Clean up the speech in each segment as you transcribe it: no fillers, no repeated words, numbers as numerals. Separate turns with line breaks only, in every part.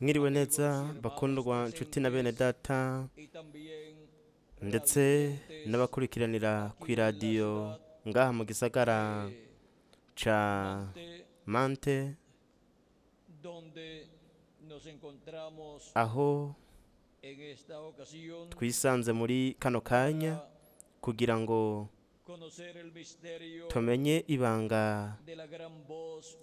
Mwiriwe neza bakundwa nshuti na bene data ndetse n'abakurikiranira ku iradiyo ngaha mu gisagara ca Mante aho twisanze muri kano kanya kugira ngo tumenye ibanga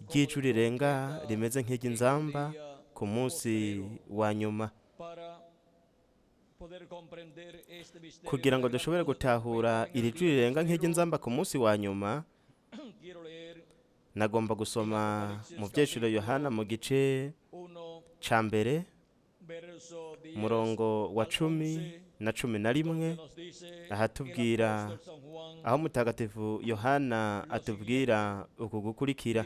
ry'ijwi rirenga rimeze nk'iry'inzamba ku munsi wa nyuma. Kugira ngo dushobore gutahura iri jwi rirenga nk'iry'inzamba ku munsi wa nyuma, nagomba gusoma mu vyeshuro Yohana mu gice ca mbere umurongo wa 10 na 11, ahatubwira aho mutagatifu Yohana atubwira uku gukurikira.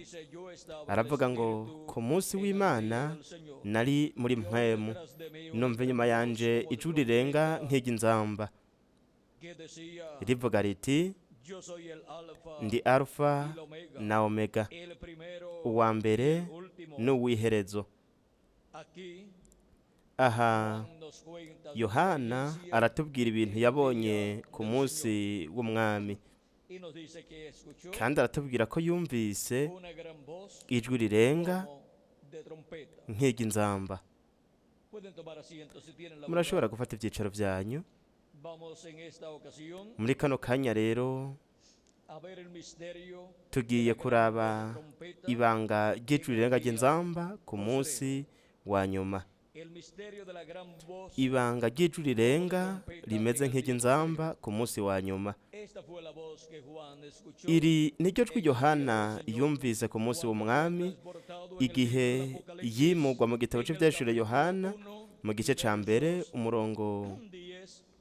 Aravuga ngo ku munsi w'Imana nari muri mpwemu, numva inyuma yanje ijwi rirenga nk'iry'inzamba rivuga riti ndi Alfa na Omega, uwa mbere n'uw'iherezo. Aha Yohana aratubwira ibintu yabonye ku munsi w'umwami, kandi aratubwira ko yumvise ijwi rirenga nk'iry'inzamba. Murashobora gufata ivyicaro vyanyu. Muri kano kanya rero tugiye kuraba ibanga ry'ijwi rirenga ry'inzamba ku munsi wa nyuma. Ibanga ry'ijwi rirenga rimeze nk'iry'inzamba ku munsi wa nyuma. Iri niryo jwi Yohana yumvise ku munsi w'umwami igihe yimugwa mu gitabo c'Ivyahishuriwe Yohana mu gice ca mbere umurongo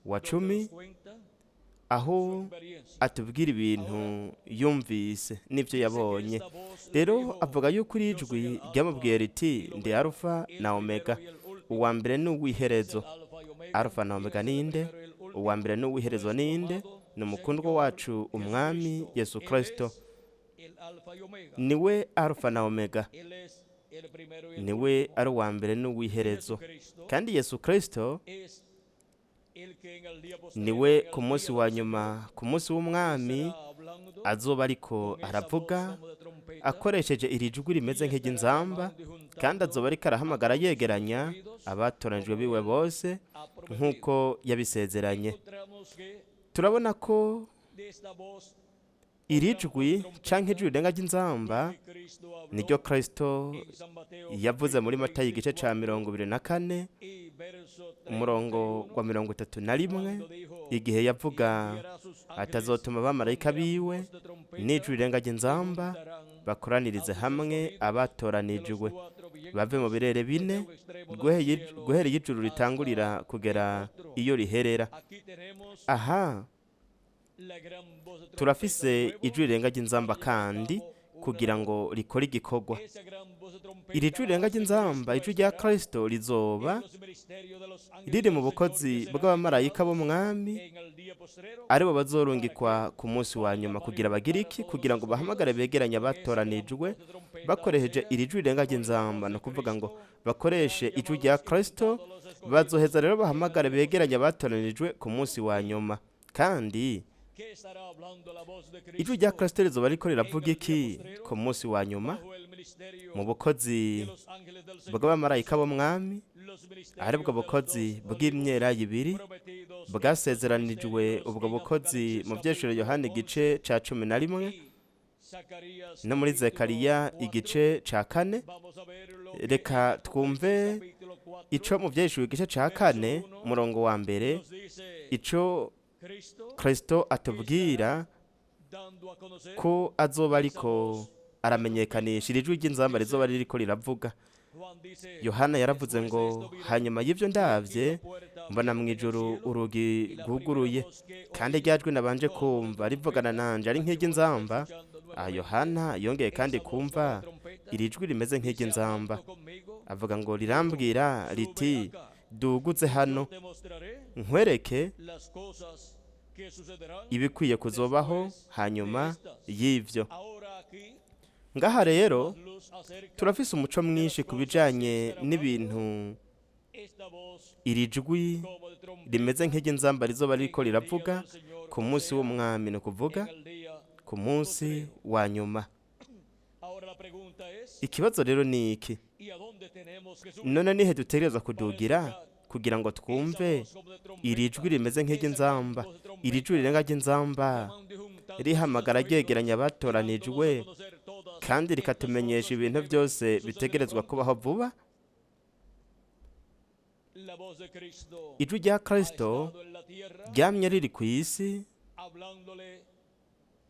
wa 10, aho atubwira ibintu yumvise n'ivyo yabonye. Rero avuga yuko iri jwi ryamubwiye riti ndi Alfa na Omega, uwa mbere n'uw'iherezo. Alfa na Omega ninde? Uwa mbere n'uw'iherezo ninde? Ni umukundwa wacu umwami Yesu Kristo. Niwe Alfa na Omega, niwe ari uwa mbere n'uw'iherezo. Kandi Yesu Kristo niwe ku munsi wa nyuma, ku munsi w'umwami azoba ariko aravuga akoresheje iri jwi rimeze nk'iry'inzamba, kandi azoba ariko arahamagara yegeranya abatoranijwe biwe bose nk'uko yabisezeranye. Turabona ko iri jwi canke ijwi rirenga ry'inzamba niryo Kristo yavuze muri Matayo igice ca 24 umurongo wa 31, igihe yavuga atazotuma abamarayika biwe n'ijwi rirenga ry'inzamba bakoranirize hamwe abatoranijwe bave mu birere bine, guhera iyo ijuru ritangurira kugera iyo riherera. Aha turafise ijwi rirenga ry'inzamba kandi kugira ngo rikore igikorwa. Iri jwi rirenga ry'inzamba, ijwi rya Kristo, rizoba riri mu bukozi bw'abamarayika b'umwami, aribo bazorungikwa ku munsi wa nyuma kugira bagire iki? Kugira ngo bahamagare begeranye abatoranijwe bakoresheje iri jwi rirenga ry'inzamba. Ni ukuvuga ngo bakoreshe ijwi rya Kristo, bazoheza rero bahamagare begeranye abatoranijwe ku munsi wa nyuma. Kandi ijwi rya Kristo rizoba riko riravuga iki ku munsi wa nyuma mu bukozi bw'abamarayika b'umwami, aribwo bukozi bw'imyelayo ibiri bwasezeranijwe ubwo bukozi mu vyeshuro Yohana igice ca 11 no muri Zekariya igice ca 4. Reka twumve ico mu vyeshuro igice ca 4 umurongo wa mbere, ico Kristo atubwira ko azoba ariko aramenyekanisha iri jwi ry'inzamba rizoba ririko riravuga. Yohana yaravuze ngo hanyuma y'ivyo ndavye mbona mu ijuru urugi rwuguruye, kandi rya jwi nabanje kumva rivugana nanje ari nk'iry'inzamba. Aha Yohana yongeye kandi kumva iri jwi rimeze nk'iry'inzamba, avuga ngo rirambwira riti duguze hano nkwereke ibikwiye kuzobaho hanyuma y'ivyo. Ngaha rero
más luz acerca
turafise umuco mwinshi ku bijanye n'ibintu
esta voz
iri jwi
como de trompeta
rimeze nk'iry'inzamba rizoba ririko
en el día
riravuga
del Señor,
ku munsi w'umwami, ni ukuvuga
en el día.
ku munsi wa nyuma.
Ahora la pregunta es,
Ikibazo rero ni iki:
¿y a dónde tenemos que subir?
none nihe dutegerezwa kudugira kugira ngo twumve iri jwi rimeze nk'iry'inzamba, iri jwi rirenga ry'inzamba rihamagara ryegeranya abatoranijwe kandi rikatumenyesha ibintu byose bitegerezwa kubaho vuba?
La voz de Cristo
Ijwi rya
ha
Kristo
estado en la tierra
ryamye riri ku isi
hablándole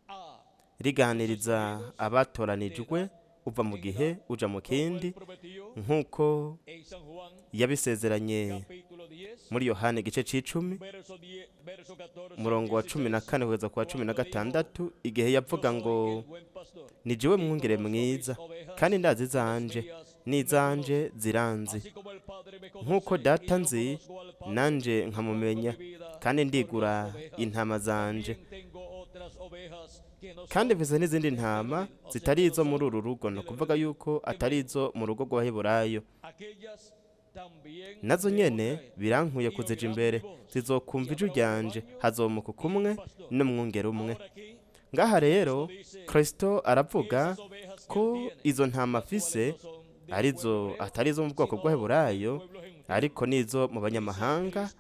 a
riganiriza abatoranijwe uva mu gihe uja mu
como
kindi,
él prometió
nk'uko
en San Juan
yabisezeranye
capítulo 10
muri Yohana igice c'icumi
verso 10 verso 14
umurongo wa 14 kugeza ku wa 16, igihe yavuga ngo:
el buen pastor
ni jewe mwungere mwiza, kandi ndazi izanje n'izanje ziranzi,
así como el Padre me conoce
nk'uko
y
data
yo
nzi
conozco al Padre,
nanje nkamumenya, kandi ndigura intama zanje,
también tengo otras ovejas que no
kandi
son
mfise n'izindi ntama zitari izo muri uru rugo, ni ukuvuga yuko atari izo mu rugo rw'Abaheburayo,
aquellas también
nazo
debo
nyene
traer.
birankuye kuzija imbere, zizokumva ijwi ryanje, hazomuka kumwe n'umwungere umwe.
Ahora aquí
Ngaha rero Kristo aravuga
esas ovejas que
ko
él tiene,
izo ntama afise
no son del
arizo
pueblo hebreo,
atari izo mu bwoko bw'Abaheburayo,
pueblo gentil.
ariko n'izo mu banyamahanga.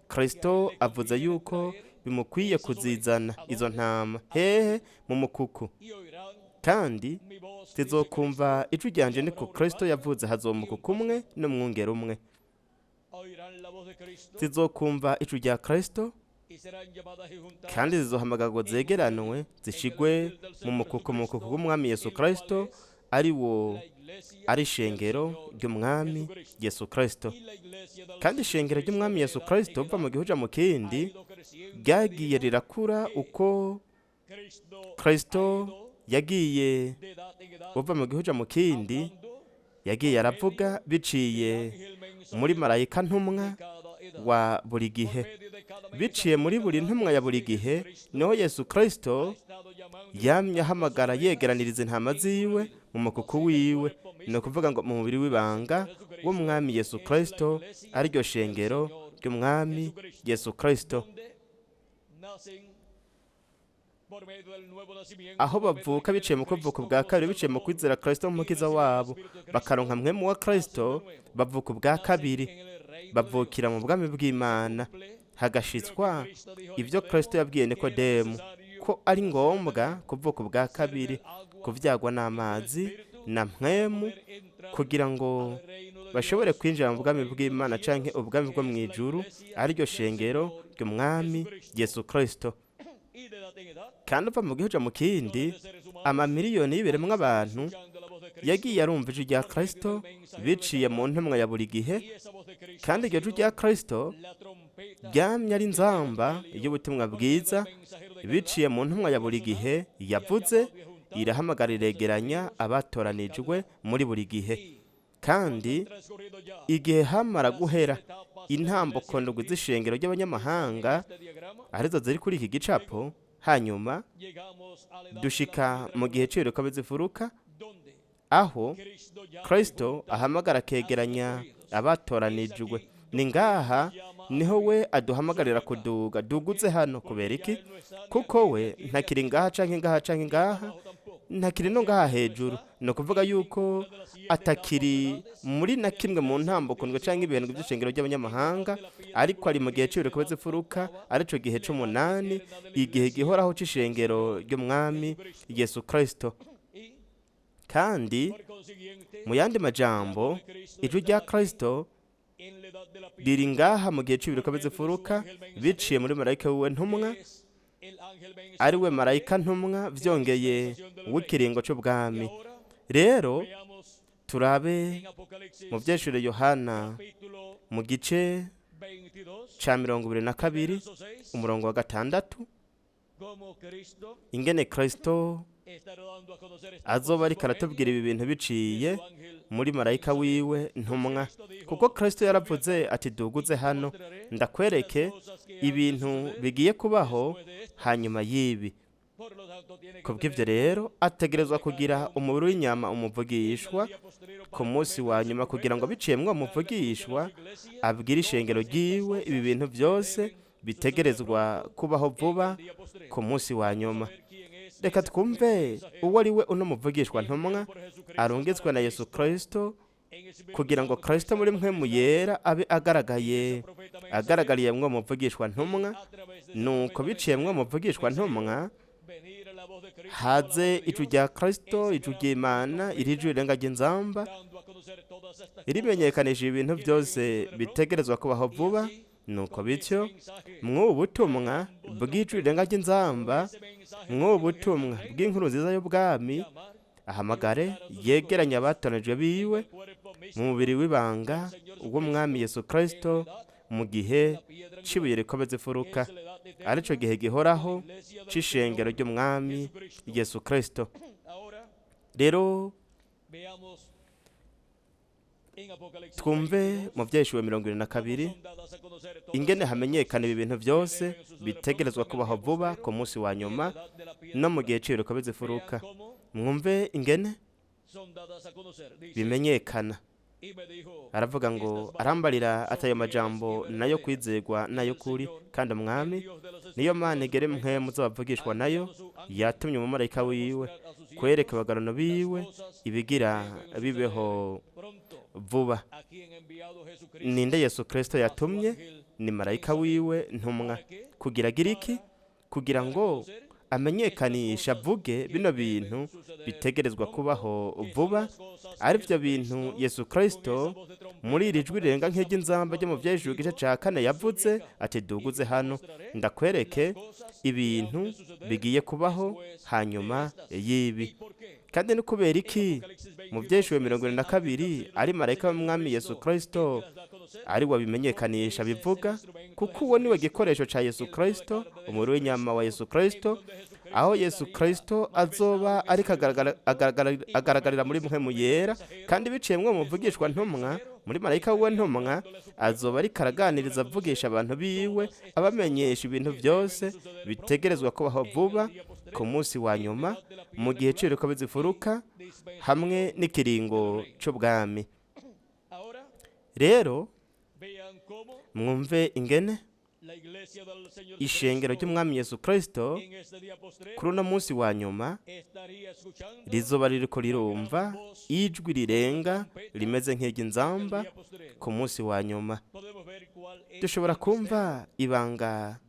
Kristo avuze yuko bimukwiye kuzizana izo ntama hehe? Mu mukuku,
Y oirán
kandi
mi voz, dice
zizokumva ijwi ryanje, niko Kristo yavuze, hazomuka kumwe n'umwungere umwe.
Oirán la voz de Cristo
Zizokumva ijwi rya Kristo
y serán llamadas y juntadas
kandi zizohamagarwa zegeranwe zishigwe mu mukuku, mu mukuku w'umwami Yesu Kristo, ari wo
la iglesia
ari ishengero ry'umwami Yesu Kristo.
y la iglesia del
Kandi ishengero ry'umwami Yesu Kristo uva mu gihe uja mu kindi
ha ido creciendo
ryagiye rirakura uko
Cristo
Kristo yagiye
de edad en edad
uva mu gihe uja mu kindi,
hablando
yagiye aravuga biciye
ángel mensajero
muri marayika ntumwa
de cada edad
wa buri gihe,
por medio de cada
biciye muri buri ntumwa ya buri gihe, niho Yesu Kristo
ha estado llamando
yamye ahamagara yegeraniriza intama ziwe mu mukuku wiwe, ni ukuvuga ngo mu mubiri w'ibanga w'umwami Yesu Kristo, ariryo shengero ry'umwami Yesu Kristo,
donde nacen por medio del nuevo nacimiento
aho bavuka biciye mu kuvuka ubwa kabiri, biciye mu kwizera Kristo nk'umukiza wabo, bakaronka mpwemu wa Kristo, bavuka ubwa kabiri,
en el reino
bavukira mu bwami bw'Imana, hagashitswa ibyo Kristo yabwiye Nikodemu ko ari ngombwa kuvuka ubwa kabiri, kuvyagwa n'amazi na mpwemu, kugira ngo bashobore kwinjira mu bwami bw'Imana canke ubwami bwo mu ijuru, ariryo shengero ry'umwami Yesu Kristo.
y de edad en edad
Kandi uva mu gihe uja mu kindi, amamiliyoni y'ibiremwa abantu
escuchando la voz de Cristo
yagiye arumva ijwi rya Kristo biciye mu ntumwa ya buri gihe,
y esa voz de Cristo
kandi iryo jwi rya Kristo
la trompeta
ryamye ari inzamba y'ubutumwa bwiza biciye mu ntumwa ya buri gihe yavuze, irahamagara iregeranya abatoranijwe muri buri gihe. Kandi
transcurrido ya
igihe hamara guhera intambuko ndwi z'ishengero ry'abanyamahanga,
este diagrama
arizo ziri kuri iki gicapo, hanyuma
llegamos a la edad
dushika mu gihe c'ibiruka bizifuruka,
donde
aho
Cristo llama y
Kristo
junta
ahamagara akegeranya abatoranijwe. Ni ngaha niho we aduhamagarira kuduga. Duguze hano kubera iki? Kuko we ntakiri ngaha canke ngaha canke ngaha, ntakiri no ngaha hejuru, ni ukuvuga yuko atakiri muri na kimwe mu ntambuko ndwi canke ibihembwe by'ishengero ry'abanyamahanga, ariko ari mu gihe c'ibiruka bizifuruka, arico gihe c'umunani, igihe gihoraho c'ishengero ry'umwami Yesu Kristo.
y
Kandi
por consiguiente
mu yandi majambo, ijwi rya Kristo
en la edad de la
riri ngaha mu gihe c'ibiruka bizifuruka, biciye muri marayika wiwe ntumwa,
es el ángel mensajero
ari we marayika ntumwa vyongeye w'ikiringo c'ubwami.
ahora
Rero
veamos
turabe
en Apocalipsis
mu vyeshure Yohana
capítulo
mu gice
22
ca 22
verso 6
umurongo wa 6,
cómo Cristo
ingene Kristo
estará dando a conocer estas
azoba
cosas
ariko
por medio
aratubwira ibi bintu biciye
de su ángel
muri marayika wiwe ntumwa, kuko Kristo yaravuze ati: duguze hano ndakwereke ibintu bigiye kubaho hanyuma y'ibi. Kubw'ibyo rero ategerezwa kugira umubiri w'inyama umuvugishwa ku munsi wa nyuma, kugira ngo biciyemwo umuvugishwa abwire ishengero ryiwe ibi bintu byose bitegerezwa kubaho vuba ku munsi wa nyuma. Reka twumve uwo ari we uno muvugishwa ntumwa arungitswe na Yesu Kristo, kugira ngo Kristo muri mwe muyera abe agaragaye, agaragariye mwo muvugishwa ntumwa. Nuko biciye mwo muvugishwa ntumwa haze ijwi rya Kristo, ijwi ry'Imana, iri jwi rirenga ry'inzamba rimenyekanisha ibintu byose bitegerezwa kubaho vuba. Nuko bityo mw'ubu butumwa bw'ijwi rirenga ry'inzamba, mw'ubu butumwa bw'inkuru nziza y'ubwami, ahamagare yegeranye abatoranijwe biwe mu mubiri w'ibanga w'umwami Yesu Kristo mu gihe c'ibuye rikomeza imfuruka, arico gihe gihoraho c'ishengero ry'umwami Yesu Kristo. Rero twumve mu Vyahishuriwe 22 ingene hamenyekana ibi bintu byose bitegerezwa kubaho vuba ku munsi wa nyuma no mu gihe c'ibuye rikomeza imfuruka. Mwumve ingene bimenyekana. Aravuga ngo arambarira ati ayo majambo nayo kwizegwa nayo kuri, kandi umwami niyo Mana igere mwe muzabavugishwa nayo yatumye umumarayika wiwe kwereka abagarano biwe ibigira bibeho vuba. Ninde Yesu Kristo yatumye? Ni marayika wiwe ntumwa. Kugira agira iki? Kugira ngo amenyekanisha avuge bino bintu bitegerezwa kubaho vuba, ari byo bintu Yesu Kristo muri iri jwi rirenga nk'iry'inzamba ryo mu Vyahishuriwe igice ca kane yavuze ati duguze hano ndakwereke ibintu bigiye kubaho hanyuma y'ibi. Kandi ni kubera iki mu Vyahishuriwe 22 ari marayika w'umwami Yesu Kristo ari wabimenyekanisha bivuga? Kuko uwo niwe gikoresho ca Yesu Kristo, umubiri w'inyama wa Yesu Kristo, aho Yesu Kristo azoba ariko agaragarira muri mpwemu yera, kandi biciye mwo muvugishwa ntumwa, muri marayika wiwe ntumwa, azoba ariko araganiriza avugisha abantu biwe, abamenyesha ibintu byose bitegerezwa kubaho vuba ku munsi wa nyuma mu gihe c'ibiriko bizifuruka hamwe n'ikiringo c'ubwami. Rero mwumve ingene ishengero ry'umwami Yesu Kristo kuri uno munsi wa nyuma rizoba ririko rirumva ijwi rirenga rimeze nk'iry'inzamba ku munsi wa nyuma. Dushobora kumva ibanga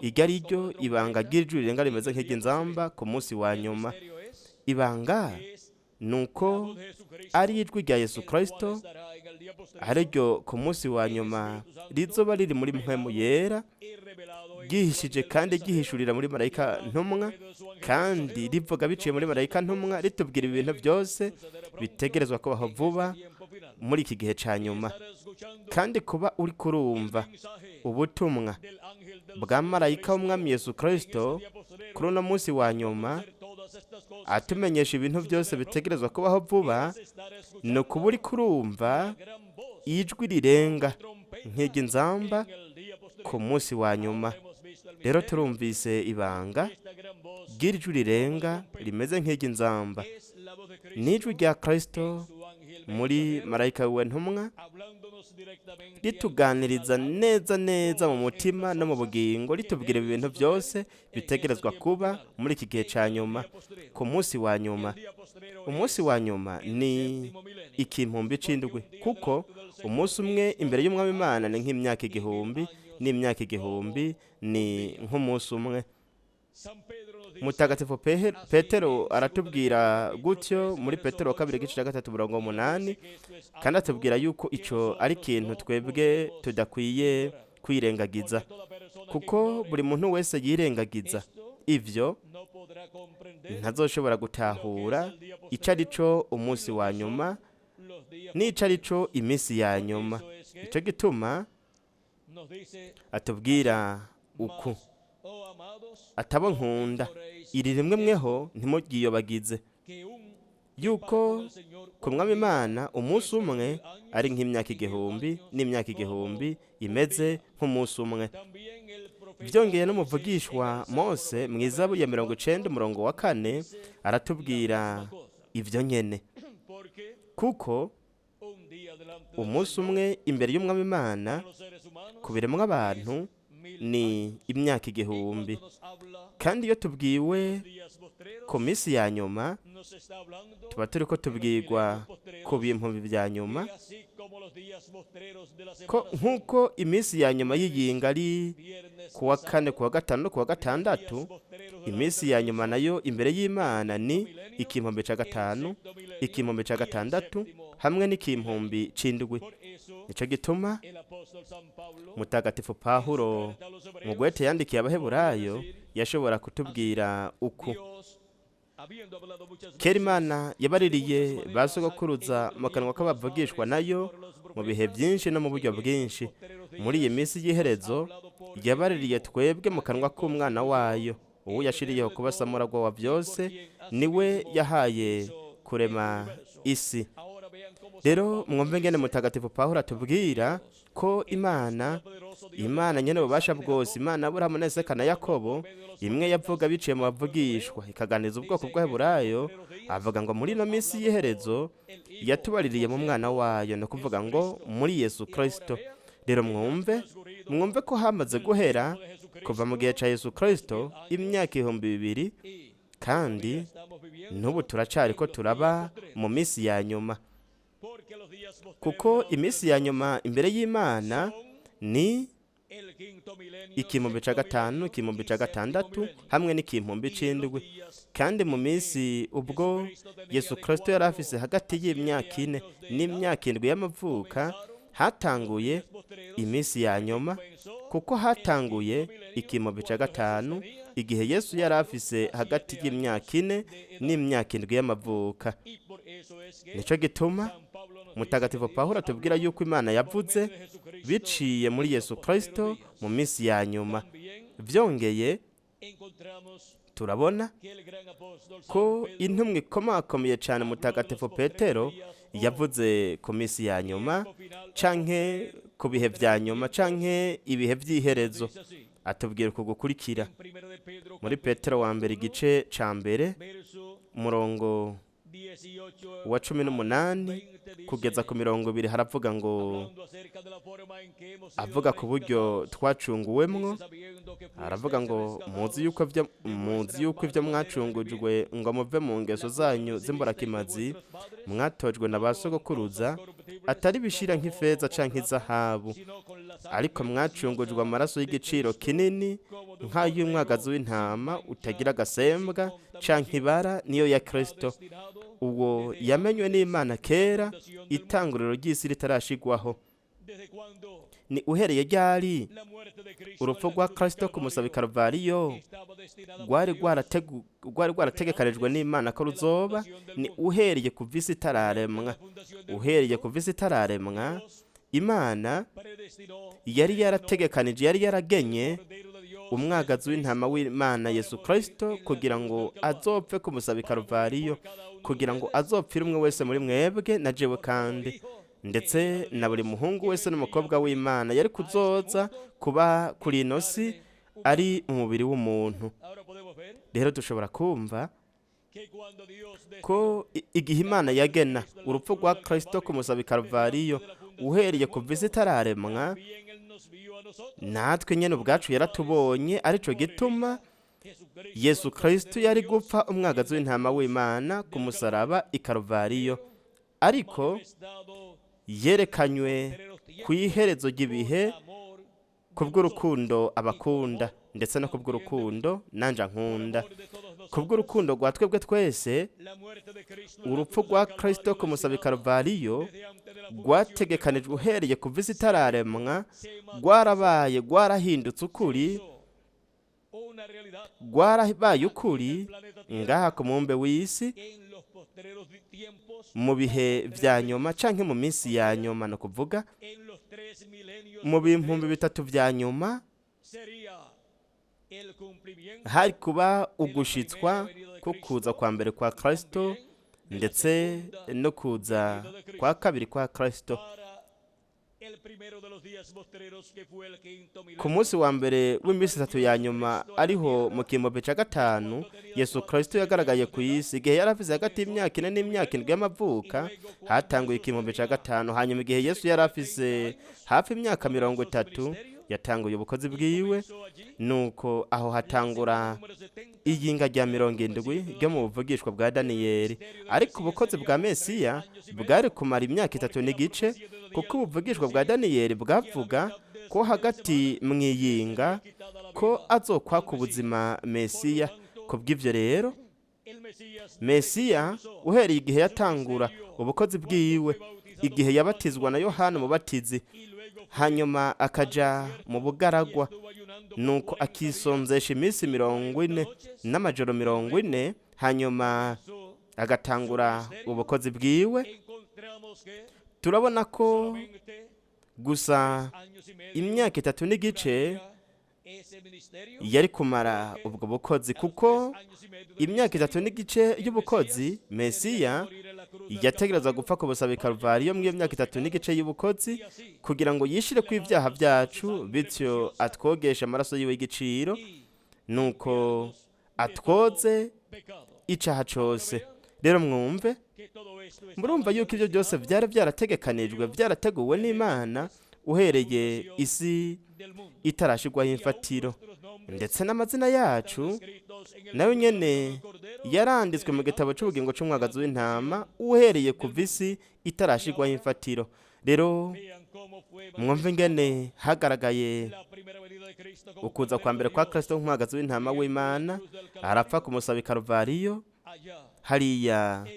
iryo ari ryo, ibanga ry'ijwi rirenga rimeze nk'iry'inzamba ku munsi wa nyuma. Ibanga nuko ari ijwi rya Yesu Kristo, ariryo ku munsi wa nyuma rizoba riri muri mpwemu yera, ryihishije kandi ryihishurira muri marayika ntumwa, kandi rivuga biciye muri marayika ntumwa, ritubwira ibintu byose bitegerezwa kubaho vuba muri iki gihe ca nyuma. Kandi kuba uri kurumva ubutumwa bwa marayika w'umwami Yesu Kristo kuri uno munsi wa nyuma atumenyesha ibintu byose bitegerezwa kubaho vuba, ni ukuba uri kurumva ijwi rirenga nk'iry'inzamba ku munsi wa nyuma. Rero turumvise ibanga ry'ijwi rirenga rimeze nk'iry'inzamba, n'ijwi rya Kristo muri marayika wiwe ntumwa rituganiriza neza neza mu mutima no mu bugingo, ritubwira ibintu byose bitegerezwa kuba muri iki gihe ca nyuma ku munsi wa nyuma. Umunsi wa nyuma ni ikimpumbi c'indwi, kuko umunsi umwe imbere y'umwami Imana ni nk'imyaka igihumbi, n'imyaka igihumbi ni nk'umunsi umwe. Mutagatifu Petero aratubwira gutyo muri Petero wa kabiri igice cya 3 umurongo 8, kandi atubwira yuko ico ari ikintu twebwe tudakwiye kwirengagiza, kuko buri muntu wese yirengagiza ivyo ntazoshobora gutahura ico ari cyo umunsi wa nyuma n'ico ari cyo iminsi ya nyuma. Ico gituma atubwira uku atabo nkunda iri rimwe mweho ntimuryiyobagize, yuko ku mwami Imana umunsi umwe ari nk'imyaka igihumbi, n'imyaka igihumbi imeze nk'umunsi umwe. Byongeye n'umuvugishwa Mose mu izabu ya 90 umurongo wa 4 aratubwira ibyo nyene, kuko umunsi umwe imbere y'Umwami Imana ku biremwa abantu ni imyaka 1000. Kandi iyo tubwiwe ku minsi ya nyuma, tuba turi ko tubwirwa ku bintu bya nyuma, ko nk'uko iminsi ya nyuma y'iyinga ari kuwa kane, kuwa gatanu no kuwa gatandatu, iminsi ya nyuma nayo imbere y'Imana ni ikimpumbi cya 5, ikimpumbi cya 6 hamwe n'ikimpumbi c'indwi. Nico gituma Mutagatifu Pawulo mu gwete yandikiye Abaheburayo yashobora kutubwira uku: kera Imana yabaririye ba sogokuruza mu kanwa k'abavugishwa nayo mu bihe byinshi no mu buryo bwinshi. Muri iyi minsi y'iherezo yabaririye twebwe mu kanwa k'Umwana wayo, uwo yashiriyeho kuba samuragwa wa byose, niwe yahaye kurema isi. Rero mwumve ngene Mutagatifu Pawulo atubwira ko Imana, Imana nyene ububasha bwose, Imana Aburahamu na Isaka na Yakobo, imwe yavuga biciye mu bavugishwa ikaganiza ubwoko bw'Abaheburayo, avuga ngo muri ino minsi y'iherezo yatubaririye mu Mwana wayo, ni ukuvuga ngo muri Yesu Kristo. Rero mwumve ko hamaze guhera kuva mu gihe cya Yesu Kristo imyaka 2000, kandi n'ubu turacari ko turaba mu minsi ya nyuma, kuko iminsi ya nyuma imbere y'Imana ni ikimpumbi cya 5, ikimpumbi cya 6 hamwe n'ikimpumbi c'indwi. Kandi mu minsi ubwo Yesu Kristo yari afise hagati y'imyaka 4 n'imyaka 7 y'amavuka, hatanguye iminsi ya nyuma, kuko hatanguye ikimpumbi cya 5 igihe Yesu yari afise hagati y'imyaka 4 n'imyaka 7 y'amavuka. Nico gituma Mutagatifu Pawulo atubwira yuko Imana yavuze biciye muri Yesu Kristo mu minsi ya nyuma. Byongeye turabona ko intumwa ikomakomeye cyane Mutagatifu Petero yavuze ku minsi ya nyuma, canke ku bihe vya nyuma, canke ibihe vy'iherezo. Atubwira uku gukurikira muri Petero wa mbere igice ca 1 umurongo wa 18 kugeza ku 20, haravuga ngo, avuga ku buryo twacunguwemwo, aravuga ngo muzi yuko ivyo mwacungujwe ngo muve mu ngeso zanyu z'imburakimazi mwatojwe na ba sogokuruza, atari bishira nk'ifeza canke izahabu, ariko mwacungujwe amaraso y'igiciro kinini nk'ay'umwagazi w'intama utagira agasembwa canke ibara, niyo ya Kristo, uwo yamenywe n'Imana kera itanguriro ry'isi ritarashigwaho. Ni uhereye ryari urupfu rwa Kristo ku musaba i Karuvariyo rwari rwarategekanijwe n'Imana ko ruzoba? Ni uhereye kuva isi itararemwa. Uhereye kuva isi itararemwa, Imana yari yarategekanije, yari yaragenye umwagazi w'intama w'Imana Yesu Kristo kugira ngo azopfe ku musaba i Karuvariyo, kugira ngo azopfire umwe wese muri mwebwe na jewe, kandi ndetse na buri muhungu wese n'umukobwa w'Imana yari kuzoza kuba kuri ino si ari umubiri w'umuntu. Rero dushobora kumva ko igihe Imana yagena urupfu rwa Kristo ku musaba i Karuvariyo uhereye kuva isi itararemwa, natwe nyene ubwacu yaratubonye, arico gituma Yesu Kristo yari gupfa umwagazi w'intama w'Imana ku musaraba i Karuvariyo, ariko yerekanywe ku iherezo ry'ibihe kubw'urukundo abakunda, ndetse no kubw'urukundo nanje ankunda, kubw'urukundo rwa twebwe twese. Urupfu rwa Kristo ku musaba i Karuvariyo rwategekanijwe uhereye kuva isi itararemwa, rwarabaye, rwarahindutse ukuri, rwarabaye ukuri ngaha ku mubumbe w'isi mu bihe vya nyuma canke mu minsi ya nyuma, no kuvuga mu 3000 vya nyuma hari kuba ugushitswa ko kuza kwa mbere kwa Kristo ndetse no kuza kwa kabiri kwa Kristo. Ku munsi wa mbere w'iminsi itatu ya nyuma, ariho mu kimpombe cya gatanu, Yesu Kristo yagaragaye ku isi igihe yari afise hagati y'imyaka 4 n'imyaka 7 y'amavuka. Hatanguye ikimpombe cya gatanu, hanyuma igihe Yesu yari afise hafi imyaka 30 yatanguye ubukozi bwiwe. Nuko aho hatangura iyinga rya 70 ryo mu buvugishwa bwa Daniyeli. Ariko ubukozi bwa Mesiya bwari kumara imyaka 3 n'igice, kuko ubuvugishwa bwa Daniyeli bwavuga ko hagati mu iyinga ko azokwaka ubuzima Mesiya. Ku bw'ibyo rero, Mesiya uhereye igihe yatangura ubukozi bwiwe, igihe yabatizwa na Yohana Umubatizi, hanyuma akaja mu bugaragwa, nuko akisonzesha iminsi 40 n'amajoro 40, hanyuma agatangura ubukozi bwiwe, turabona ko gusa imyaka 3 n'igice yari kumara ubwo bukozi, kuko imyaka 3 n'igice y'ubukozi Mesiya yategerezwa gupfa ku busaba i Karuvariyo muri iyo myaka 3 n'igice y'ubukozi, kugira ngo yishire ku ibyaha byacu, bityo atwogeshe amaraso yiwe y'igiciro, nuko atwoze icaha cose. Rero mwumve, murumva yuko ibyo byose byari byarategekanijwe, byarateguwe n'Imana uhereye isi itarashirwaho imfatiro. Ndetse n'amazina yacu nayo nyene yaranditswe mu gitabo cy'ubugingo cy'umwagazi w'intama uhereye kuva isi itarashirwaho imfatiro. Rero mwumve ingene hagaragaye ukuza kwa mbere kwa Kristo nk'umwagazi w'intama w'Imana, arapfa ku musaba i Karuvariyo hariya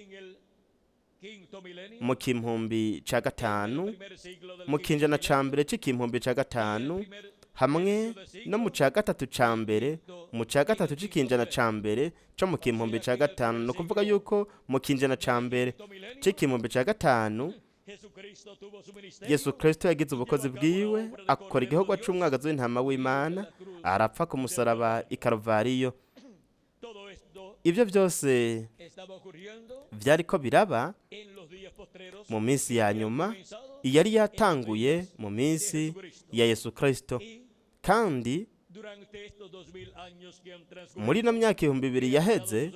mu kimpumbi ca gatanu, mu kinjana ca mbere c'ikimpumbi ca gatanu, hamwe no mu ca gatatu ca mbere, mu ca gatatu c'ikinjana ca mbere co mu kimpumbi ca gatanu. Ni ukuvuga yuko mu kinjana ca mbere c'ikimpumbi ca gatanu Yesu Kristo yagize ubukozi bwiwe, akora igikorwa c'umwagazi w'intama w'Imana, arapfa ku musaraba i Karuvariyo. Ibyo byose byariko biraba mu minsi ya nyuma yari yatanguye mu minsi ya Yesu Kristo. Kandi muri ino myaka 2000 yaheze,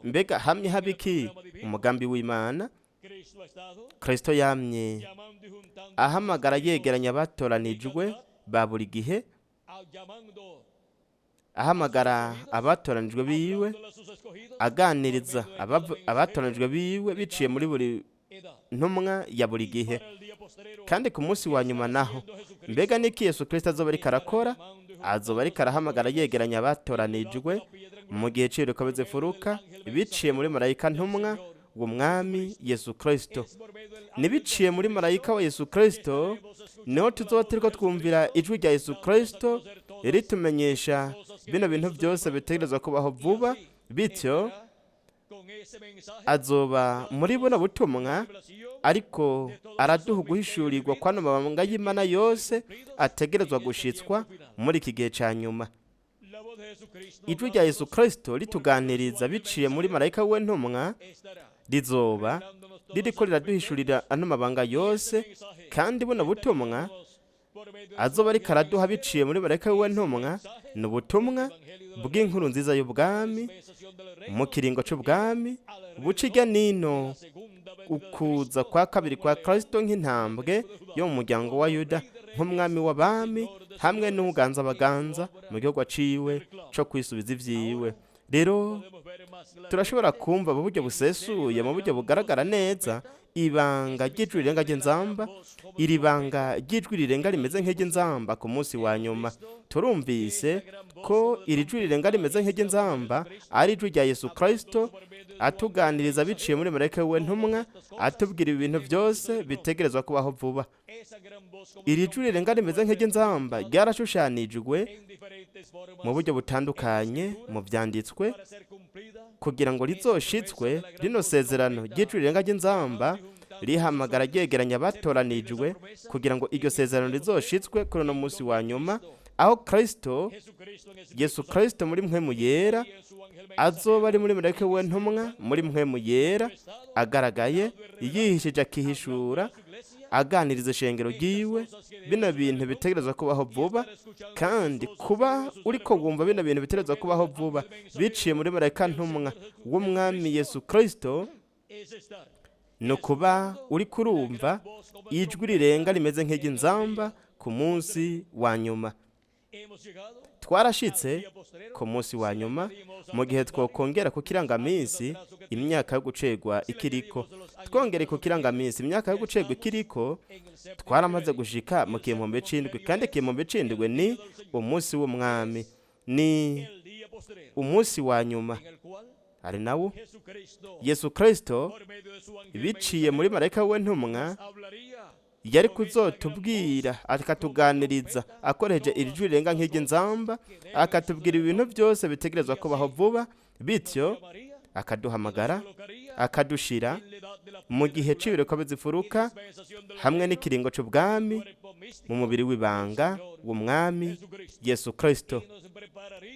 mbega hamye haba iki? Umugambi w'Imana, Kristo yamye ahamagara yegeranya abatoranijwe ba buri gihe, ahamagara abatoranijwe biwe, aganiriza abatoranijwe biwe biciye muri buri ntumwa ya buri gihe. Kandi ku munsi wa nyuma naho, mbega niki Yesu Kristo azoba ariko arakora? Azoba ariko arahamagara yegeranya abatoranijwe mu gihe c'iriko furuka biciye muri marayika ntumwa w'umwami Yesu Kristo. Nibiciye muri marayika wa Yesu Kristo niho tuzoba turiko twumvira ijwi rya Yesu Kristo ritumenyesha bino bintu byose bitegerezwa kubaho vuba. Bityo azoba muri buno butumwa ariko araduha uguhishurirwa kwano mabanga y'Imana yose ategerezwa gushitswa muri iki gihe ca nyuma. Ijwi rya Yesu Kristo rituganiriza biciye muri marayika we ntumwa rizoba ririko riraduhishurira ano mabanga yose. Kandi buno butumwa azoba ariko araduha biciye muri marayika we ntumwa ni ubutumwa bw'inkuru nziza y'ubwami mu kiringo c'ubwami buca irya nino ukuza kwa kabiri kwa Kristo nk'intambwe yo mu muryango wa Yuda, nk'umwami w'abami hamwe n'uganza abaganza mu gihugu aciwe co kwisubiza ivyiwe. Rero turashobora kumva mu buryo busesuye, mu buryo bugaragara neza, ibanga ry'ijwi rirenga ry'inzamba, iri banga ry'ijwi rirenga rimeze nk'iry'inzamba ku munsi wa nyuma. Turumvise ko iri jwi rirenga rimeze nk'iry'inzamba ari ijwi rya Yesu Kristo atuganiriza biciye muri marayika we ntumwa, atubwira ibintu byose bitegerezwa kubaho vuba. Iri jwi rirenga rimeze nk'iry'inzamba ryarashushanijwe mu buryo butandukanye mu byanditswe kugira ngo rizoshitswe rino sezerano ry'ijwi rirenga ry'inzamba rihamagara ryegeranya abatoranijwe, kugira ngo iryo sezerano rizoshitswe kuri uno munsi wa nyuma, aho Kristo Yesu Kristo muri mpwemu yera azoba ari muri marayika we ntumwa muri mpwemu yera agaragaye yihishije, akihishura, Aganiriza ishengero ryiwe bino bintu bitegerezwa kubaho vuba. Kandi kuba uriko wumva bino bintu bitegerezwa kubaho vuba biciye muri marayika ntumwa w'umwami Yesu Kristo, ni ukuba uri kurumva ijwi rirenga rimeze nk'iry'inzamba ku munsi wa nyuma. Twarashitse ku munsi wa nyuma mu gihe twokongera ku kirangaminsi imyaka yo gucegwa ikiriko, twongere ku kirangaminsi imyaka yo gucegwa ikiriko, twaramaze gushika mu kimpumbi c'indwi. Kandi ikimpumbi c'indwi ni umunsi w'umwami, ni umunsi wa nyuma, ari nawo Yesu Kristo biciye muri marayika we ntumwa yari kuzotubwira, akatuganiriza akoresheje iri jwi rirenga nk'iry'inzamba, akatubwira ibintu byose bitegerezwa kubaho vuba, bityo akaduhamagara, akadushira mu gihe c'ibireko bizifuruka hamwe n'ikiringo c'ubwami mu mubiri w'ibanga w'umwami Yesu Kristo,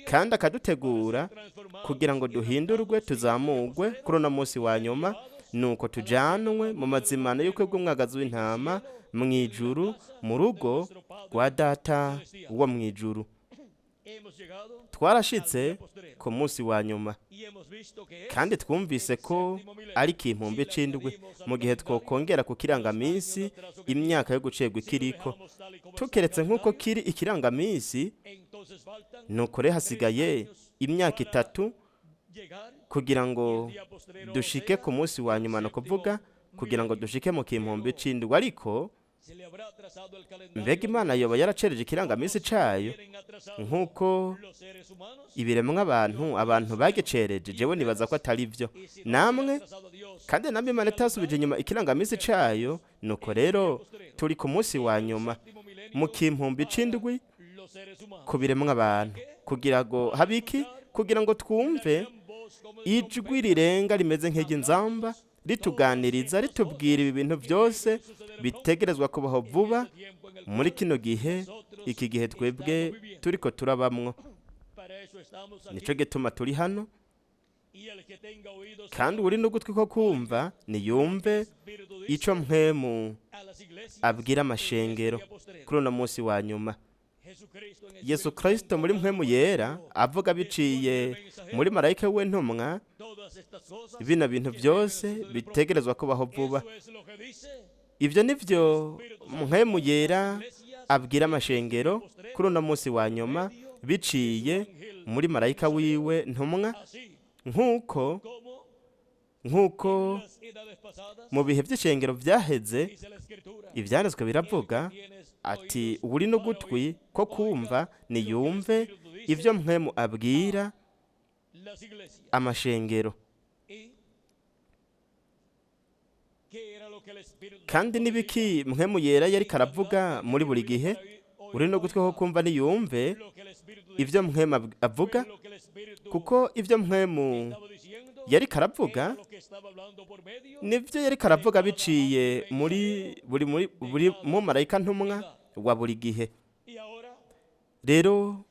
kandi akadutegura kugira ngo duhindurwe, tuzamugwe kuri uno munsi wa nyuma, nuko tujanwe mu mazimano y'ubukwe bw'umwagazi w'intama mu ijuru, mu rugo rwa Data wo mu ijuru. Twarashitse ku munsi wa nyuma, kandi twumvise ko ari ikimpumbi c'indwi mu gihe twokongera ku kirangaminsi imyaka yo gucegwa ikiriko, tukeretse nk'uko kiri ikirangaminsi. Nuko rero hasigaye imyaka 3 kugira ngo dushike ku munsi wa nyuma, ni ukuvuga kugira ngo dushike mu kimpumbi c'indwi. Ariko mbega Imana yoba yaracereje ikirangaminsi cayo nk'uko ibiremwa abantu bagicereje? Jewe nibaza ko atari byo namwe. Kandi namwe Imana itasubije inyuma ikirangaminsi cayo. Nuko rero turi ku munsi wa nyuma mu kimpumbi c'indwi ku biremwa abantu, kugira ngo habe iki? Kugira ngo twumve ijwi rirenga rimeze nk'iry'inzamba rituganiriza, ritubwira ibi bintu byose bitegerezwa kubaho vuba muri kino gihe, iki gihe twebwe turiko turabamwo. Nico gituma turi hano. Kandi uri n'ugutwi ko kumva niyumve ico Mpwemu abwira amashengero kuri uno munsi wa nyuma. Yesu Kristo muri Mpwemu Yera avuga biciye muri marayika we ntumwa bino bintu byose bitegerezwa kubaho vuba. Ibyo nivyo Mpwemu Yera abwira amashengero kuri uno munsi wa nyuma biciye muri marayika wiwe ntumwa, nk'uko mu bihe by'ishengero byaheze. Ibyanditswe biravuga ati: "Uri n'ugutwi ko kumva niyumve ibyo Mpwemu abwira amashengero." Kandi n'ibiki Mpwemu Yera yari karavuga muri buri gihe? Uri n'ugutwi ko kumva niyumve ibyo Mpwemu avuga, kuko ibyo Mpwemu yari karavuga nibyo yari karavuga biciye muri buri muri buri mu marayika ntumwa wa buri gihe. Rero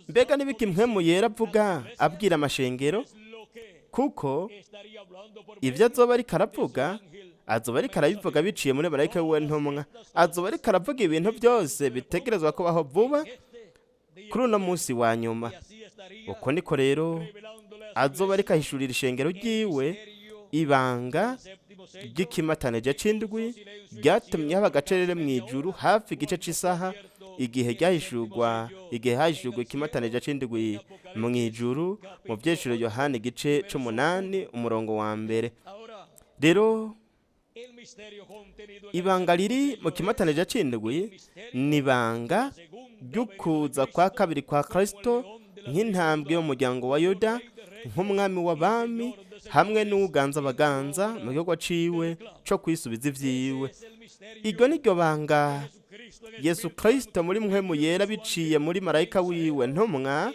mbega n'ibiki Mpwemu Yera avuga abwira amashengero? Kuko ibyo azoba ariko aravuga, azoba ariko arabivuga biciye muri marayika wiwe ntumwa, azoba ariko aravuga ibintu byose bitegerezwa kubaho vuba kuri uno munsi wa nyuma. Uko niko rero azoba ariko ahishurira ishengero ryiwe ibanga ry'ikimatanije c'indwi ryatumye haba agacerere mu ijuru hafi igice c'isaha, igihe ryahishurwa, igihe hahishurwa ikimatanije c'indwi mu ijuru mu vyeshuro Yohana igice c'umunani umurongo wa mbere. Rero ibanga riri mu kimatanije c'indwi ni ibanga ry'ukuza kwa kabiri kwa Kristo nk'intambwe y'umuryango wa Yuda, nk'umwami w'abami hamwe n'uganza abaganza mu gikorwa ciwe co kwisubiza ivyiwe. Iryo ni ryo banga Yesu Kristo muri Mpwemu Yera biciye muri marayika wiwe ntumwa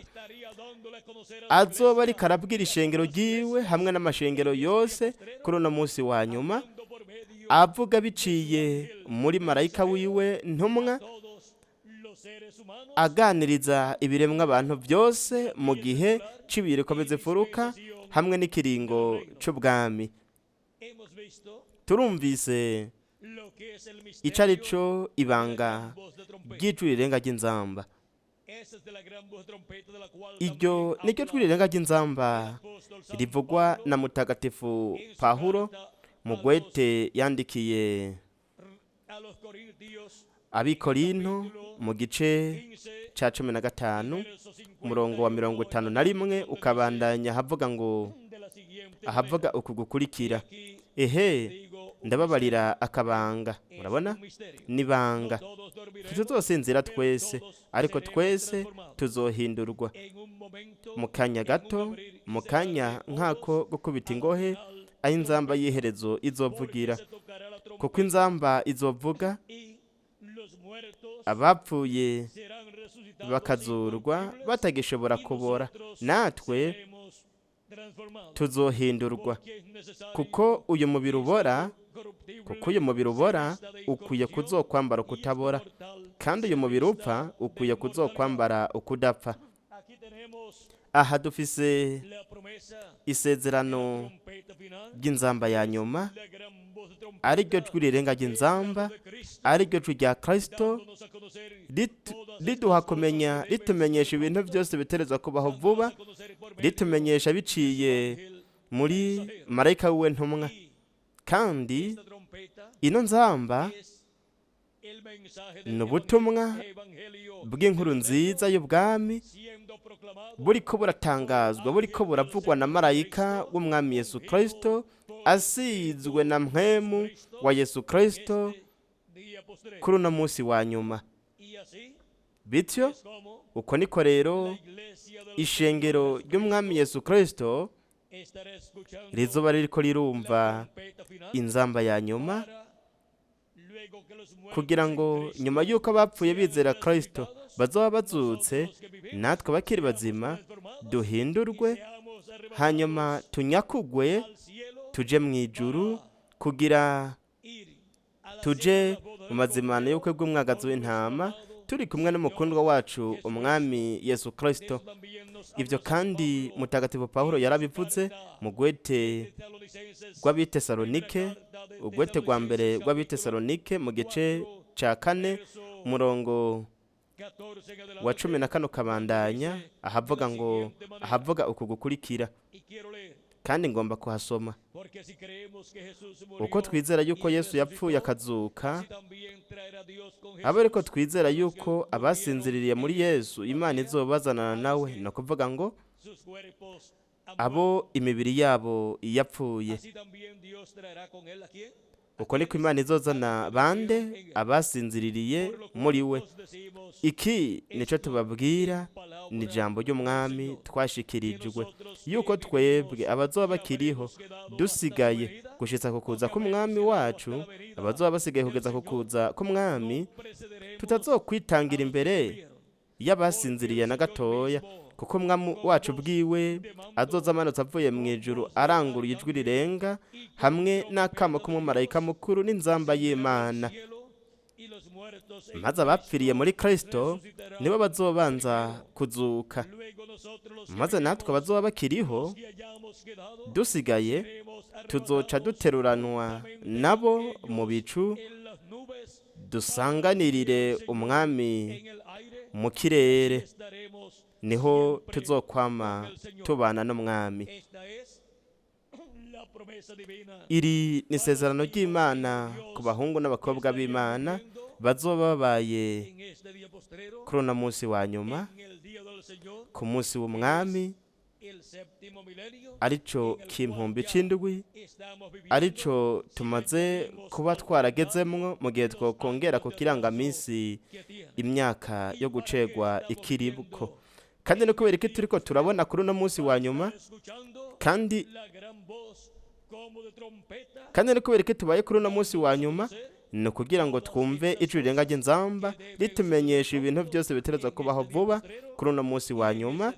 azoba ariko arabwira ishengero ryiwe hamwe n'amashengero yose kuri uno munsi wa nyuma, avuga biciye muri marayika wiwe ntumwa, aganiriza ibiremwa abantu byose mu gihe c'ibiriko bizifuruka hamwe n'ikiringo c'ubwami. Turumvise Ico ari co ibanga ry'ijwi rirenga ry'inzamba. Iryo niryo jwi rirenga ry'inzamba rivugwa na Mutagatifu Pawulo mu gwete yandikiye Abikorinto mu gice ca 15, umurongo wa 51, ukabandanya ahavuga ngo, ahavuga uku gukurikira: ehe, ndababarira akabanga. Murabona, nibanga, ntituzosinzira twese, ariko twese tuzohindurwa mu kanya gato, mu kanya nk'ako gukubita ingohe, aho inzamba y'iherezo izovugira. Kuko inzamba izovuga, abapfuye bakazurwa batagishobora kubora, natwe tuzohindurwa. Kuko uyu mubiri ubora, kuko uyu mubiri ubora ukwiye kuzokwambara ukutabora, kandi uyu mubiri upfa ukwiye kuzokwambara ukudapfa. Aha dufise isezerano ry'inzamba ya nyuma, ariryo jwi rirenga ry'inzamba, ariryo jwi rya Kristo riduha kumenya, ritumenyesha ibintu byose biterezwa kubaho vuba, ritumenyesha biciye muri marayika wiwe ntumwa. Kandi ino nzamba ni ubutumwa bw'inkuru nziza y'ubwami buriko buratangazwa, buriko buravugwa na marayika w'umwami Yesu Kristo, asizwe na mpwemu wa Yesu Kristo kuri uno munsi wa nyuma. Bityo uko niko rero ishengero ry'umwami Yesu Kristo rizoba ririko rirumva inzamba ya nyuma, kugira ngo nyuma y'uko abapfuye bizera Kristo bazoba bazutse, natwe abakiri bazima duhindurwe, hanyuma tunyakugwe tuje mu ijuru, kugira tuje mu mazimano y'ubukwe bw'umwagazi w'intama, turi kumwe n'umukundwa wacu umwami Yesu Kristo. Ibyo kandi Mutagatifu Pawulo yarabivuze mu gwete rw'Abitesalonike, ugwete rwa mbere rw'Abitesalonike mu gice ca 4, umurongo wa 14 ukabandanya, ahavuga ngo, ahavuga uku gukurikira, kandi ngomba kuhasoma: uko twizera yuko Yesu yapfuye akazuka, abe ariko twizera yuko abasinziririye muri Yesu Imana izobazanana nawe, ni ukuvuga ngo abo imibiri yabo yapfuye. Uko niko Imana izozana bande? Abasinziririye muri we. Iki nico tubabwira, ni ijambo ry'umwami twashikirijwe, yuko twebwe abazoba bakiriho dusigaye gushitsa ku kuza k'umwami wacu, abazoba basigaye kugeza ku kuza k'umwami, tutazokwitangira imbere y'abasinziriye na gatoya. Kuko umwami wacu bwiwe azoza amanutse avuye mu ijuru, aranguruye ijwi rirenga, hamwe n'akamo k'umumarayika mukuru n'inzamba y'Imana, maze abapfiriye muri Kristo nibo bazobanza kuzuka, maze natwe abazoba bakiriho dusigaye tuzoca duteruranwa nabo mu bicu, dusanganirire umwami mu kirere, niho tuzokwama tubana n'umwami. Iri ni isezerano ry'Imana ku bahungu n'abakobwa b'Imana bazoba babaye kuri uno munsi wa nyuma, ku munsi w'umwami, arico kimpumbi c'indwi, arico tumaze kuba twaragezemwo mu gihe twokongera ku kirangaminsi imyaka yo gucegwa ikiribwo. Kandi no kubera iki turiko turabona kuri uno munsi wa nyuma, kandi no kubera iki tubaye kuri uno munsi wa nyuma, ni ukugira ngo twumve ijwi rirenga ry'inzamba ritumenyesha ibintu byose bitereza kubaho vuba kuri uno munsi wa nyuma,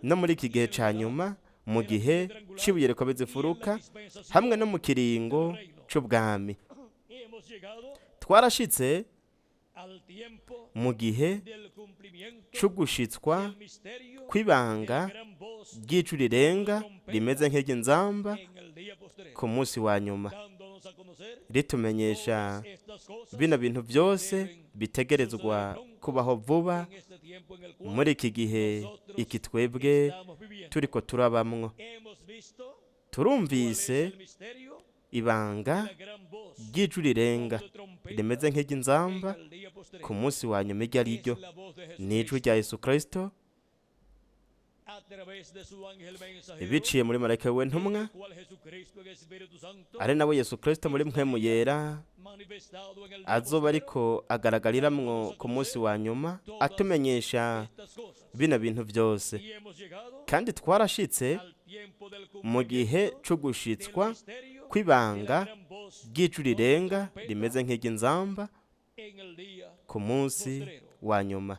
no muri iki gihe ca nyuma, mu gihe c'ibuye rikomeza imfuruka, hamwe no mu kiringo c'ubwami. Twarashitse mu gihe c'ugushitswa kw'ibanga ry'ijwi rirenga rimeze nk'iry'inzamba ku munsi wa nyuma. Ritumenyesha bino bintu byose bitegerezwa kubaho vuba muri iki gihe iki twebwe turiko turabamwo. Turumvise ibanga ry'ijwi rirenga rimeze nk'iry'inzamba ku munsi wa nyuma iryo ari ryo ni ijwi rya Yesu Kristo biciye muri marayika we ntumwa, ari nawe Yesu Kristo muri mpwemu yera, azoba ariko agaragariramwo ku munsi wa nyuma atumenyesha bino bintu byose. Kandi twarashitse mu gihe cyo gushitswa kw'ibanga ry'ijwi rirenga rimeze nk'iry'inzamba ku munsi wa nyuma.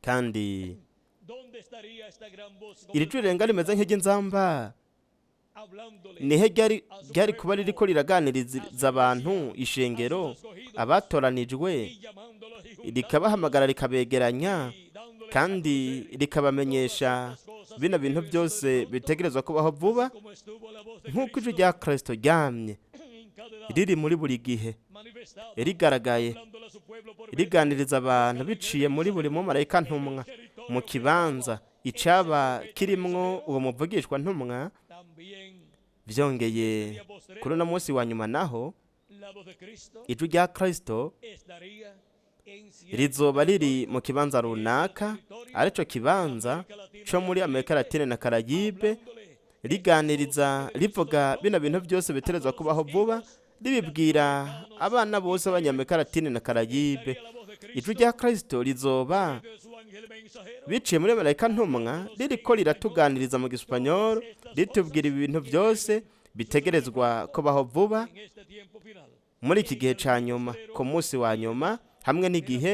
Kandi iri jwi rirenga rimeze nk'iry'inzamba nihe ryari kuba ririko riraganiriza abantu, ishengero, abatoranijwe, rikabahamagara, rikabegeranya, kandi rikabamenyesha bino bintu byose bitegerezwa kubaho vuba, nk'uko ijwi rya Kristo ryamye riri muri buri gihe rigaragaye riganiriza abantu biciye muri buri mumarayika ntumwa mu kibanza icaba kirimwo uwo muvugishwa ntumwa? Byongeye, kuri uno munsi wa nyuma naho ijwi rya Kristo rizoba riri mu kibanza runaka, aricyo kibanza cyo muri Amerika Latine na Karayibe, riganiriza, rivuga bino bintu byose biterezwa kubaho vuba, ribibwira abana bose b'Abanyamerika Latine na Karayibe. Ijwi rya Kristo rizoba biciye muri marayika ntumwa ririko riratuganiriza mu gisupanyoro, ritubwira ibintu byose bitegerezwa kubaho vuba muri iki gihe ca nyuma, ku munsi wa nyuma, hamwe n'igihe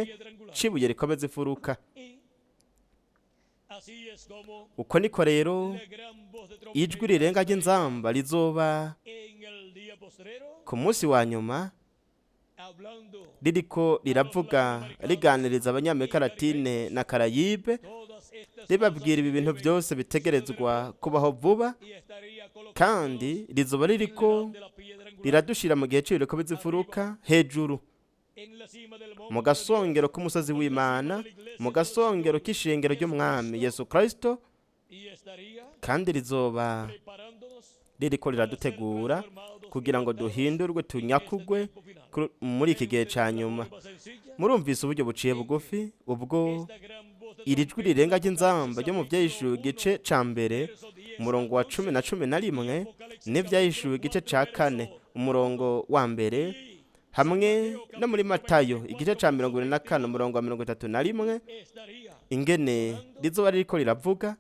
cibuye rikomeza imfuruka. Uko niko rero ijwi rirenga ry'inzamba rizoba ku munsi wa nyuma ririko riravuga, riganiriza Abanyamerika Latine na Karayibe, ribabwira ibi bintu byose bitegerezwa kubaho vuba. Kandi rizoba ririko riradushira mu gihe c'ibiriko bizifuruka hejuru mu gasongero k'umusozi w'Imana, mu gasongero k'ishengero ry'Umwami Yesu Kristo. Kandi rizoba ririko riradutegura kugira ngo duhindurwe, tunyakugwe muri iki gihe ca nyuma. Murumvise uburyo buciye bugufi ubwo iri jwi rirenga ry'inzamba ryo mu Vyahishuwe igice ca 1 umurongo wa 10 na 11, n'Ivyahishuwe igice ca 4 umurongo wa 1, hamwe no muri Matayo igice ca 24 umurongo wa 31, ingene rizoba ririko riravuga,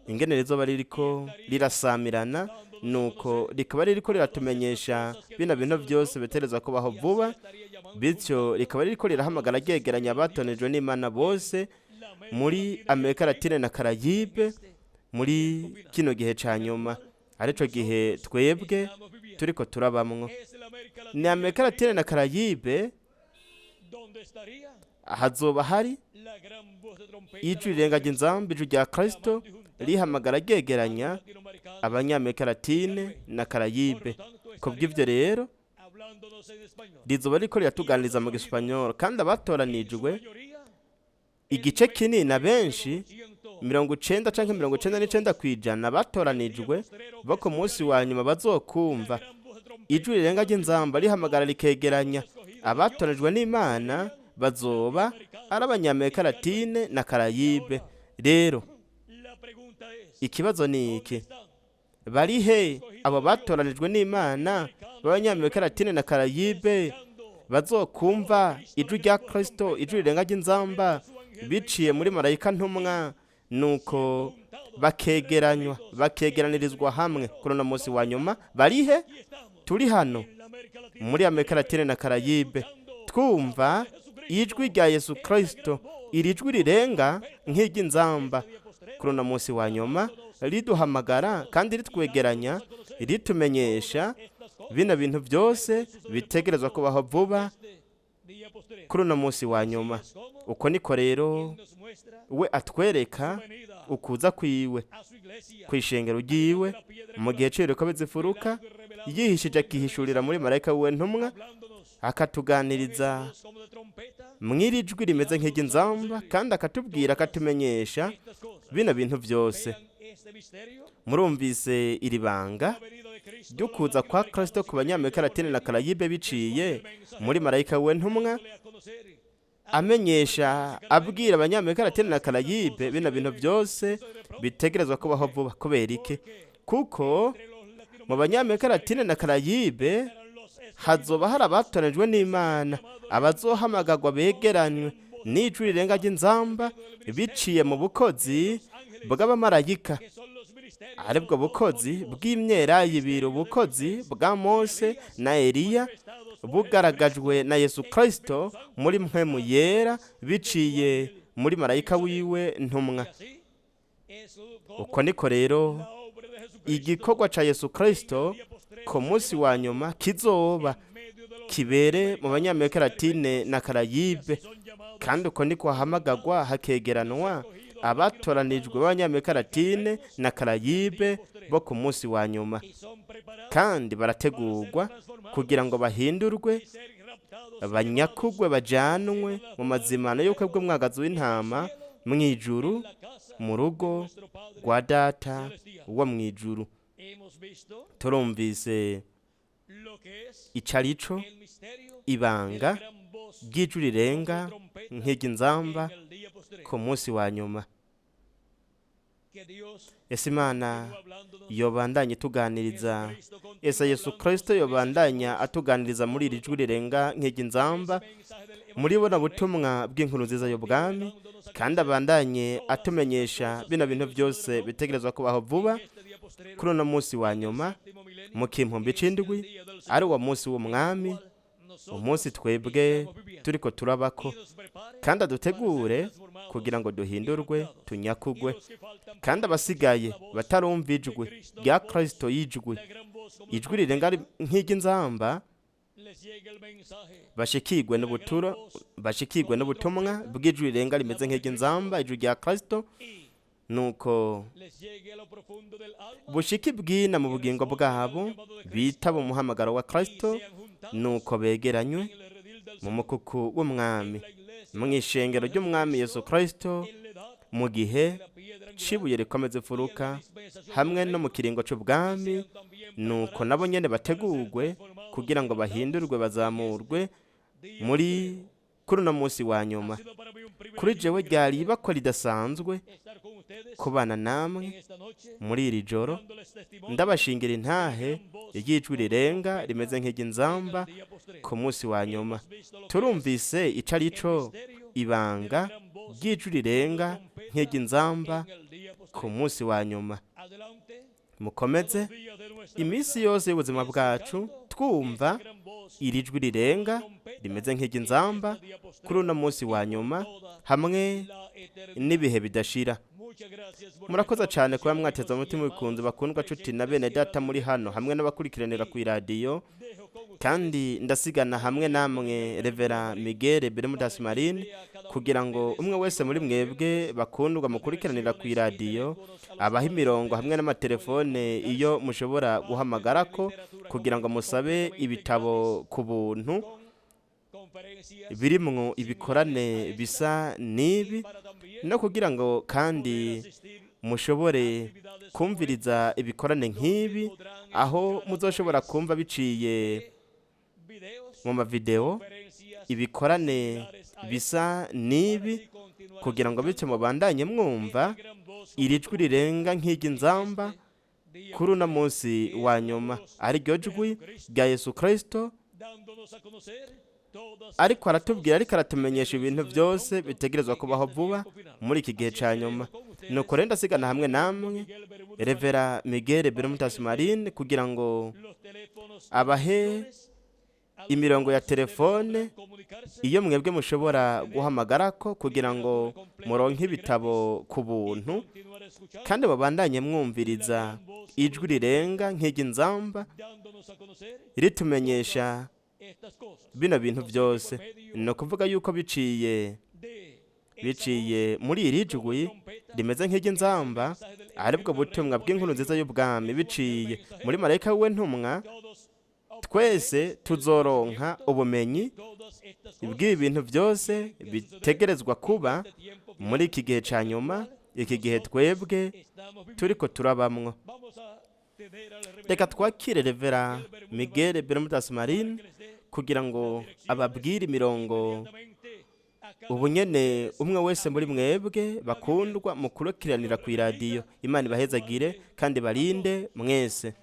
ingene rizoba ririko rirasamirana, nuko rikaba ririko riratumenyesha bino bintu byose biterezwa kubaho vuba. Bityo rikaba ririko rirahamagara, ryegeranya abatonejwe n'Imana bose muri Amerika Latine na Karayibe muri kino gihe ca nyuma, arico gihe twebwe turiko turabamwo. Ni Amerika Latine na Karayibe hazoba hari ijwi rirenga ry'inzamba, ijwi rya Kristo rihamagara, ryegeranya Abanyamerika Latine na Karayibe. Kubw'ivyo rero rizoba riko riratuganiriza mu gisupanyoro, kandi abatoranijwe, igice kinini na benshi, 90 canke 99% batoranijwe bo ku munsi wa nyuma bazokumva ijwi rirenga ry'inzamba rihamagara, rikegeranya abatoranijwe n'Imana, bazoba ari Abanyamerika Latine na Karayibe. Rero ikibazo ni iki: bari he abo batoranijwe n'Imana b'Abanyamerika Latine na Karayibe bazokumva ijwi rya Kristo, ijwi rirenga ry'inzamba biciye muri marayika ntumwa, nuko bakegeranywa, bakegeranirizwa hamwe kuri uno munsi wa nyuma? Bari he? Turi hano muri Amerika Latine na Karayibe, twumva ijwi rya Yesu Kristo, iri jwi rirenga nk'iry'inzamba kuri uno munsi wa nyuma, riduhamagara kandi ritwegeranya, ritumenyesha bino bintu byose bitegerezwa kubaho vuba kuri uno munsi wa nyuma. Uko niko rero we atwereka ukuza kwiwe ku ishengero ryiwe mu gihe c'ibiriko bizifuruka. Yihishije akihishurira muri marayika wiwe ntumwa, akatuganiriza mw'iri jwi rimeze nk'iry'inzamba, kandi akatubwira, akatumenyesha bino bintu byose. Murumvise iri banga ryo kuza kwa Kristo ku Banyamerika Latine na Karayibe biciye muri marayika we ntumwa, amenyesha, abwira Abanyamerika Latine na Karayibe bino bintu byose bitegerezwa kubaho vuba. Kubera iki? Kuko mu Banyamerika Latine na Karayibe hazoba hari abatoranijwe n'Imana, abazohamagagwa begeranywe n'ijwi rirenga ry'inzamba biciye mu bukozi bw'abamarayika, aribwo bukozi bw'imyerayibiri, ubukozi bwa Mose na Eliya bugaragajwe na Yesu Kristo muri mpwemu yera biciye muri marayika wiwe ntumwa. Uko niko rero igikorwa ca Yesu Kristo ku munsi wa nyuma kizoba kibere mu Banyamerika Latine na Karayibe, kandi uko niko hahamagagwa hakegeranwa abatoranijwe b'Abanyamerika Latine na Karayibe bo ku munsi wa nyuma, kandi barategurwa kugira ngo bahindurwe, banyakugwe, bajanwe mu mazimano y'ubukwe bw'umwagazi w'intama mu ijuru, mu rugo rwa Data wo mu ijuru. Turumvise icarico ibanga ry'ijwi rirenga nk'iry'inzamba ku munsi wa nyuma. Ese Imana yobandanya ituganiriza? Ese Yesu Kristo yobandanya atuganiriza muri iri jwi rirenga nk'iry'inzamba, muri buno butumwa bw'inkuru nziza y'ubwami, kandi abandanye atumenyesha bino bintu byose bitegerezwa kubaho vuba kuri uno munsi wa nyuma mu kimpumbi c'indwi, ari uwo munsi w'Umwami, umunsi twebwe turiko turabako, kandi adutegure kugira ngo duhindurwe, tunyakugwe, kandi abasigaye batarumva ijwi rya Kristo, y'ijwi ijwi rirenga nk'iry'inzamba, bashikirwe n'ubuturo, bashikirwe n'ubutumwa bw'ijwi rirenga rimeze nk'iry'inzamba, ijwi rya Kristo, nuko bushike bwina mu bugingo bwabo, bitaba umuhamagaro wa Kristo, nuko begeranywe mu mukuku w'Umwami, mu ishengero ry'Umwami Yesu Kristo, mu gihe cibuye rikomeza imfuruka, hamwe no mu kiringo c'ubwami, nuko nabo nyene bategurwe kugira ngo bahindurwe, bazamurwe muri kuri uno munsi wa nyuma. Kuri jewe ryari ibakwa ridasanzwe kubana namwe muri iri joro, ndabashingira intahe ry'ijwi rirenga rimeze nk'iry'inzamba ku munsi wa nyuma. Turumvise ico ari co ibanga ry'ijwi rirenga nk'iry'inzamba ku munsi wa nyuma. Mukomeze iminsi yose y'ubuzima bwacu twumva iri jwi rirenga rimeze nk'iry'inzamba kuri uno munsi wa nyuma hamwe n'ibihe bidashira. Murakoze cyane kuba mwateze umutima bikunze, bakundwa cuti na bene data muri hano hamwe n'abakurikiranira ku iradiyo. Kandi ndasigana hamwe namwe Revera Miguel Bermudas Marine, kugira ngo umwe wese muri mwebwe bakundwa mukurikiranira ku iradiyo abaha imirongo hamwe n'amatelefone iyo mushobora guhamagara ko kugira ngo musabe ibitabo ku buntu birimwo ibikorane bisa n'ibi, no kugira ngo kandi mushobore kumviriza ibikorane nk'ibi, aho muzoshobora kumva biciye mu mavideo ibikorane bisa n'ibi, kugira ngo bityo mubandanye mwumva iri jwi rirenga nk'iry'inzamba kuri uno munsi wa nyuma, ariryo jwi rya Yesu Kristo ariko aratubwira, ariko aratumenyesha ibintu byose bitegerezwa kubaho vuba muri iki gihe cya nyuma. Nuko rero ndasigana hamwe namwe Revera Miguel Bermudas Marine, kugira ngo abahe imirongo ya telefone iyo mwebwe mushobora guhamagara ko kugira ngo muronke ibitabo ku buntu, kandi babandanye mwumviriza ijwi rirenga nk'iry'inzamba ritumenyesha bino bintu byose. Ni ukuvuga yuko biciye Biciye muri iri jwi rimeze nk'iry'inzamba, aribwo butumwa bw'inkuru nziza y'ubwami, biciye muri marayika we ntumwa, twese tuzoronka ubumenyi bw'ibi bintu byose bitegerezwa kuba muri iki gihe cya nyuma, iki gihe twebwe turiko turabamwo. Reka twakire Revera Miguel Bermudas Marine kugira ngo ababwire imirongo ubunyene umwe wese muri mwebwe bakundwa mukurikiranira ku iradiyo. Imana ibahezagire kandi barinde mwese.